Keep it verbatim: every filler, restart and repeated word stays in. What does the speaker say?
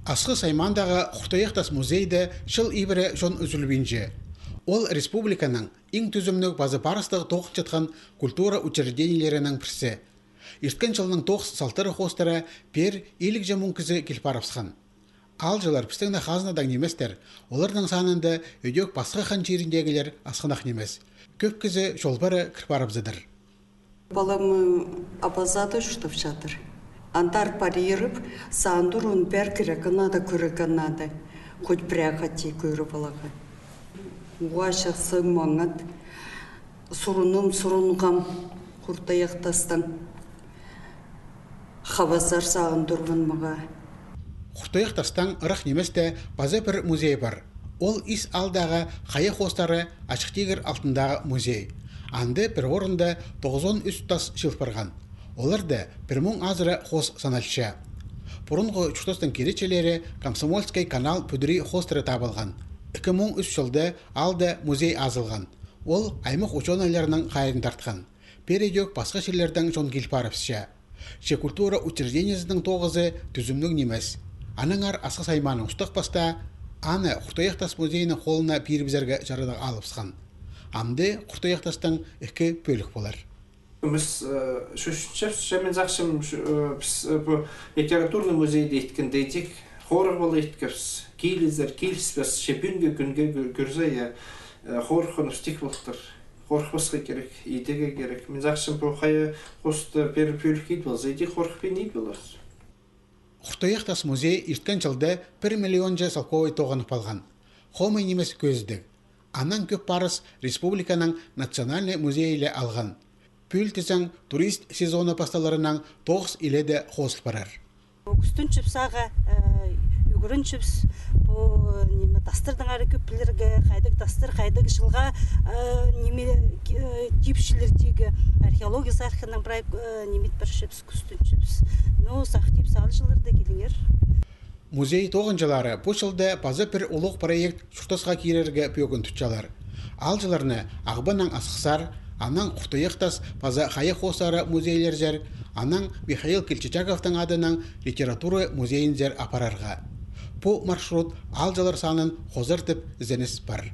Асхыс аймаандағы Хуртуях тас музейде чыл ибіре чон ӱзӱлбинче. Ол республиканың иң тӱзімніг паза парыстығ тоғынчатхан культура учреждениелерінің пірсі. Ирткен чылның тоғыс салтары хоостыра пеер илігҷе муң кізі кил парыбысхан. Аалҷылар пістің не хазнадаң ниместер, оларның санында ідӧк пасха хан чиріндегілер асхынах нимес. Кӧп кізі чолпары кір парыбызадыр. Паламы Абазада чуртапчадыр. Андар парирып, саандыр он пеер кирек анада кӱрек анада. Хоть пряхати көріп алаға. Уғаа чахсы маңат. Сурыным сурынғам Хуртуях тастаң. Хабазар сағын турған мағаа. Хуртуях тастаң ырах ниместе паза пір музей пар. Ол Ис аалдағы хайа хоостары Ачых тигір алтындағы музей. Анда пір орында тоғызон ӱс тас чыыл парған. Оларда пір муң азыра хоос саналча. Пурунғы чуртастың киречілері Комсомольскай канал пӱдірии хоостыра табылған. Ікі муң ӱс чылда аалда музей азылған. Ол аймах учёныйларының хайиин тартхан. Пеер ідӧк пасха чирлердең чон кил парыбысча. Че культура учреждениезінің тоғызы тӱзімніг нимес. Аннаңар Асхыс аймааның устағ пастаа аны Хуртуях тас музейінің холына пирібізерге чарадығ алыбысхан. Амды Хуртуях тастаң ікі пӧлік полар. Піс, э, чӧрчебіс, че мин сағынчам, піс, э, пу литературный музейде иткенде идӧк хорығ полар иткебіс, килізер, киліспес, че пӱӱнгі кӱнге кӧрзе, я, э, хорыхханыбыс тик полтыр. Хорыхпасха кирек, идерге кирек. Мин сағынчам, пу хайа хоосты пеер пӧлік ит полза, идӧк хорыхпин ит поларбыс. Хуртуях тас музей ирткен чылда пір миллионҷа салковай тоғынып алған. Хомай нимес кӧзідіг. Аннаң кӧп парыс республиканың национальный музейі ле алған. Пӱӱл тізең, турист сезоны пасталарынаң тоғыс иледе хозыл парар. Кӱстенчебіс ағаа, э, ӱгренчебіс, пу, ниме, тастарнаң ары кӧп пілерге, хайдағ тастар, хайдағ чылға, э, ниме, э, типчелер тигі, археология сархының прай, э, ниме ит парчабыс, кӱстенчебіс. Ну, сағынчабыс, аалҷылар даа киліңер. Музей тоғынҷылары пу чылда паза пір улуғ проект чуртасха кирерге пӧгін тутчалар. Аалҷыларны Ағбаннаң Асхыссар, анаң Хуртуях тас паза хайа хоостары музейлерзер, анаң Михаил Кильчичаковтың адынаң литература музейінзер апарарға. Пу маршрут аалҷылар санын хозартып, ізеніс пар.